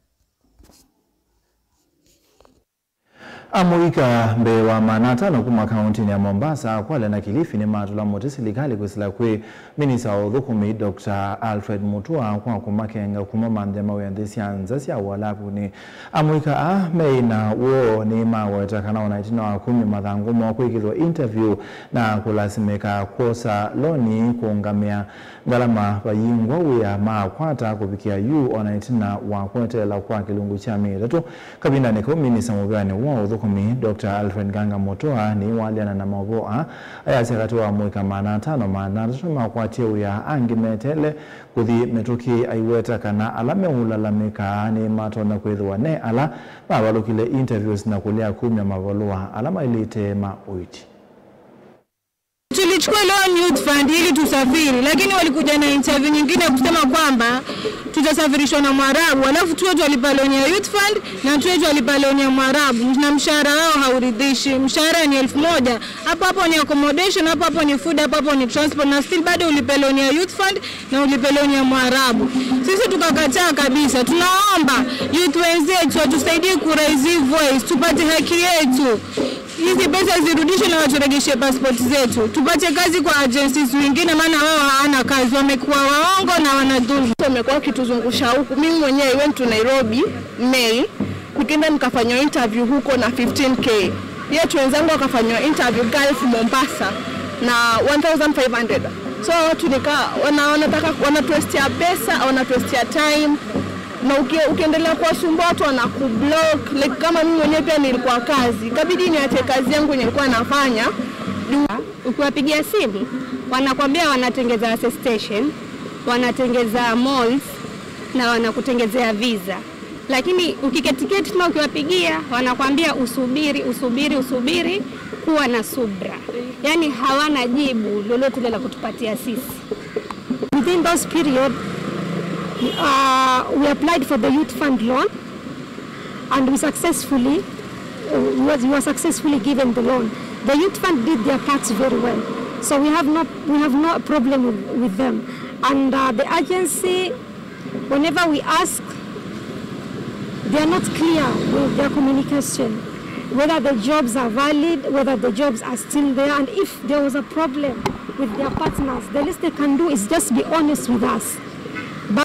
Amũika mbee wa maana atano kuma kaũntĩnĩ ya Mombasa, Kwale na Kilifi nĩmatũla mũtĩ silikalĩ kwĩsĩla kwĩ minista wa ũthũkũmi, Doctor Alfred Mutua, kwa kũmakenga kuma manthĩa ma wĩa nthĩ sya nza sya Ũalapuni. Amũika aa meĩ na woo nĩmaweta kana ona ĩtina wa kumya mathangũ moo kwĩkĩthwa interview na kũlasimĩka kwosa loni kũũngamĩa ngalama vayingwa wĩa maakwata kũvikĩa yu ona ĩtina wa kweteela kwa kĩlungu kya myei ĩtatũ. Kavindanĩ kau, minista mũvĩanĩ wa ũthũkũmi, Doctor Alfred Nganga Mutua, nĩwaleana na maũvoo aa, ayasya katĩ wa amũika maana atano, maana atatũ makwatie wĩa, angĩ meteele kũthi mĩtũkĩ. Aiweta kana ala meũlalamĩka nĩmatonya kwĩthĩwa ne ala mavalũkile interviews na kũlea kumya mavalũa ala maĩlĩte ma ũiiti. Tulichukua loan Youth Fund ili tusafiri, lakini walikuja na interview nyingine ya kusema kwamba tutasafirishwa na Mwarabu, alafu tuwe twalipa loan ya Youth Fund na tuwe twalipa loan ya Mwarabu, na mshahara wao hauridhishi. Mshahara ni elfu moja, hapo hapo ni accommodation, hapo hapo ni food, hapo hapo ni transport, na still bado ulipe loan ya Youth Fund na ulipe loan ya Mwarabu. Sisi tukakataa kabisa. Tunaomba youth wenzetu watusaidie ku raise voice, tupate haki yetu. Hizi pesa zirudishwe na waturegeshe passport zetu. Tupate kazi kwa agencies wengine, maana wao hawana kazi, wamekuwa waongo na wanadhulumu. Wamekuwa wakituzungusha huku. Mimi mwenyewe I went to Nairobi, May, nikaenda nikafanywa interview huko na fifteen K. Yet wenzangu wakafanywa interview Gulf, Mombasa, na one thousand five hundred. So watu nika, wana, wanataka, wanatuestia pesa, wanatuestia time. Na uki-, ukiendelea kuwasumbua watu wanakublock. Like, kama mimi mwenyewe pia nilikuwa kazi, ikabidi niache kazi yangu yenye nilikuwa nafanya. Ukiwapigia simu, wanakwambia wanatengeza station, wanatengeza malls, na wanakutengezea visa. Lakini ukiketiketi tena ukiwapigia, wanakwambia usubiri, usubiri, usubiri, kuwa na subra. Yaani hawana jibu lolote lile la kutupatia sisi. Within those period, uh, we applied for the Youth Fund loan and we successfully, uh, we was, we were successfully given the loan. The Youth Fund did their part very well. So we have no, we have no problem with, with them. And, uh, the agency, whenever we ask, they are not clear with their communication, whether the jobs are valid, whether the jobs are still there, and if there was a problem with their partners, the least they can do is just be honest with us. But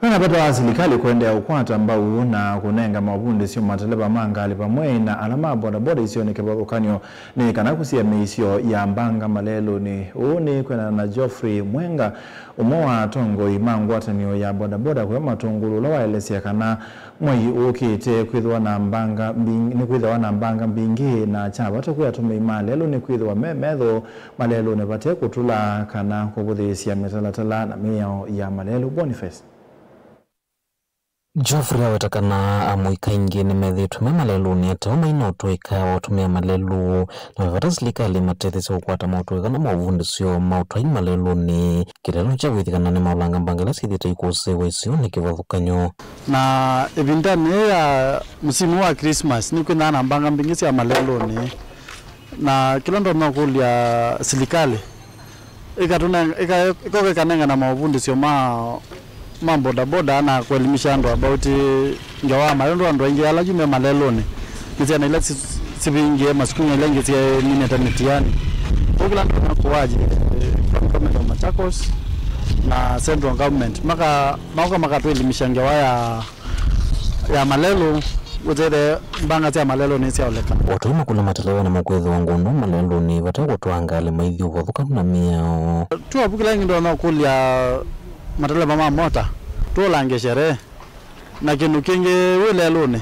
Vena vata wa silikalĩ kũendeea ũkwata mbau na kũnenga mavundĩsyo mateleva ma ngalĩ vamwe na ala ma bodaboda isionĩ kĩvathũkany'o nĩ kana kũsia mĩisyo ya mbanga malelũnĩ. Ũu nĩ kwĩanana na Geoffrey Mwenga, ũmwe wa atongoi ma ngwatanĩo ya bodaboda kũya Matũngũlũ, ũla waelesya kana mwei ũkĩte kwĩthĩwa na mbanga mbing-, nĩkwĩthĩwa na mbanga mbingĩ, na kya vata kwĩ atũmĩi ma lelũ nĩ kwĩthĩwa me metho malelũnĩ vate kũtũla kana kũvũthĩĩsya mĩtalatala na mĩao ya malelũ. Boniface. Geoffrey aweta kana amũika aingĩ nĩmethĩĩtwe me malelũnĩ ateo maina ũtũĩka wa ũtũmĩa malelũ, na ve vata silikalĩ ĩmatetheesye kũkwata maũtũĩka na maũvundĩsyo ma ũtwai malelũnĩ. Kĩlelũ kya kwĩthĩkana nĩ maũlanga mbanga ila syĩthĩĩtwe ikũsĩĩwa isionĩ kĩvathũkany'o. Na ĩvindanĩ ya msimu wa Christmas nĩkwĩthaa na mbanga mbingĩ sya malelũnĩ. Na kĩla ndonya kũlya silikalĩ, ĩkatũne-, ĩka-, ĩkoka ĩkanengana maũvundĩsyo ma, ma bodaboda na kũelimisha andũ about ngewa ya malelũ, andũ aingĩ ala yu me malelũnĩ. Nĩ syana ila si-, sivingĩe masukulu na ila ingĩ syaminĩte mĩtiani. Kwoou kĩla ndonya kũwajĩ, eh, County Government of Machakos na Central Government, maka-, maũka makatũelimisha ngewa ya ya malelũ, ũtethye mbanga sya malelũ nĩsyaoleka. Otwai makũlya mateleva nĩmakwĩthĩwa ngũndũ malelũnĩ vate kũtwaa ngalĩ maithi ũvathũkanu na mĩao. Tuavu kĩla kĩngĩ ndonya kũlya mateleva ma mota, tũlange sherehe, na kĩndũ kĩngĩ wĩ lelũnĩ,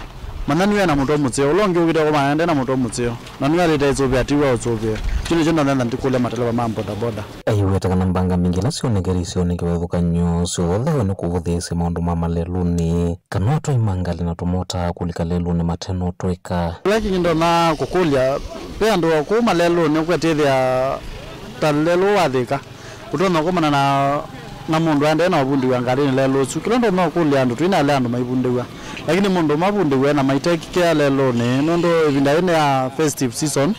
Manya nĩwe na mũtwe mũseo, ũla ũngĩ ũkĩte kũmanya nde na mũtwe mũseo, na nĩwe alĩte ĩsũvĩa tiwe ũsũvĩe. Kyu nĩkyo ndathenza ndikũlya mateleva ma bodaboda. Aiweta kana mbanga mbingĩ ila syonekete isionĩ kĩvathũkany'o syoothewe nĩ kũvũthĩĩsya maũndũ ma malelũnĩ, kana atwai ma ngalĩ na tũmota kũlika lelũnĩ mate na ũtũĩka. Kĩla kĩngĩ ndonya kũkũlya, ve andũ o kũu malelũnĩ ũkwetĩthĩa ta lelũ wathĩka. Ũtonya kũkomana na, na mũndũ aendee na ũvundĩw'a ngalĩnĩ lelũ ũsu. Kĩla ndonya ũkũlya andũ, twĩ na ale andũ maivundĩw'a. Lakini mũndũ mavundĩw'e na maitekĩkĩa lelũnĩ, nũndũ ĩvinda yĩĩ nĩ ya festive season,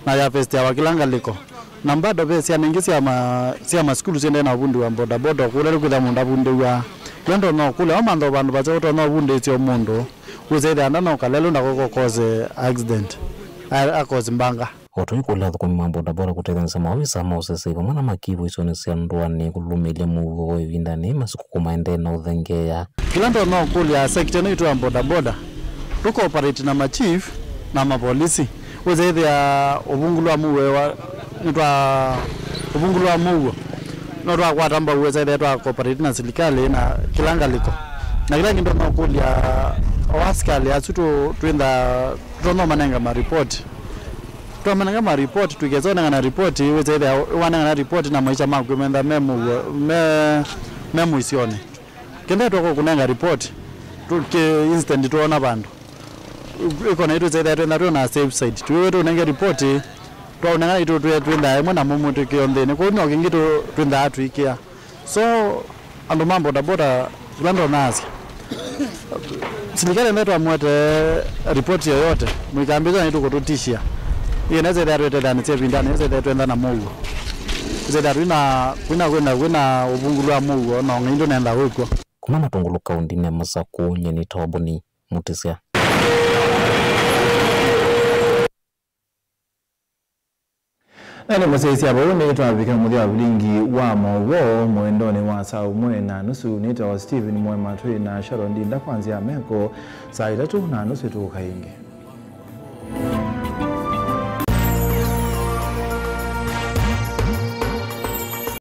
na ya festival kĩla ngalĩko. Na bado ve syana ingĩ sya ma, sya masukulu syendee na ũvundĩw'a bodaboda, kũla kwĩtha mũndũ avundĩw'a. Kĩla ndonya ũkũlya, wamantha vandũ vaseo ũtonya ũvundĩĩsya mũndũ, wĩsethĩa ndanoka lelũ ndakokose accident, a, akosi mbanga. O tũikũlya athũkũmi ma bodaboda kũtetheesya maovisa ma ũsesei vamwe na makivu isionĩ sya ndũanĩ kũlũmĩĩlya mũuo ĩvindanĩ yĩĩ masikũkũ maendee na ũthengeea. Kĩla ndonya ũkũlya sekita ĩno itũ ya bodaboda, tũkooperate na machief na mapolisi. Wĩsethĩa ũvungũlu wa mũuo wa, nĩtwa, ũvungũlu wa mũuo no twakwata mbau, wĩsethĩa twakooperate na silikalĩ na kĩla ngalĩko. Na kĩla kĩndũ ndonya ũkũlya o asikalĩ asu tũ, twĩntha, tũtonya ũmanenga maripoti. Twamanenga maripoti, tũkesa ũnengana ripoti, wĩsethĩa wanengana ripoti na maisha maku mentha me mũuo, me, me mũisyonĩ. Kendetwa kũkũnenga ripoti, tũkĩ instant twoona vandũ. Ĩkona itũ ĩsethĩa twenda twĩ na safe side. Tũiwe tũnenge ripoti, twaũnengana itũ twĩ, twĩnthaa ĩmwe na mũmũtĩkĩo nthĩnĩ. Kwoou no kĩngĩ tũ, twĩnthaa tũikĩa. So, andũ ma bodaboda, kĩla ndonasya. Silikalĩ nde twamwete ripoti yoyote, mũikambĩthwa nĩ tũkũtũtishia. Ĩĩ nĩsethĩa twĩtethanĩsya ĩvindanĩ, nĩsethĩa twenda na mũuo. Nĩsethĩa twĩna, kwĩna, kwĩna, kwĩna ũvungũlu wa mũuo, na ũng'ei ndũnenda wĩkw'o. Kuma Matũngũlũ kaũndĩnĩ ya Masakũ, nyie nĩ Toboni Mũtĩsya. Na nĩ mũsyaĩĩsya vau nĩ twavika mũthya wa vilingi wa maũvoo mũendonĩ wa saa ũmwe na nusu. Nĩtawa Stephen Mwema, twĩ na Sharon Ndinda kwa nzĩa ya meko saa itatũ na nusu tũũka ĩngĩ.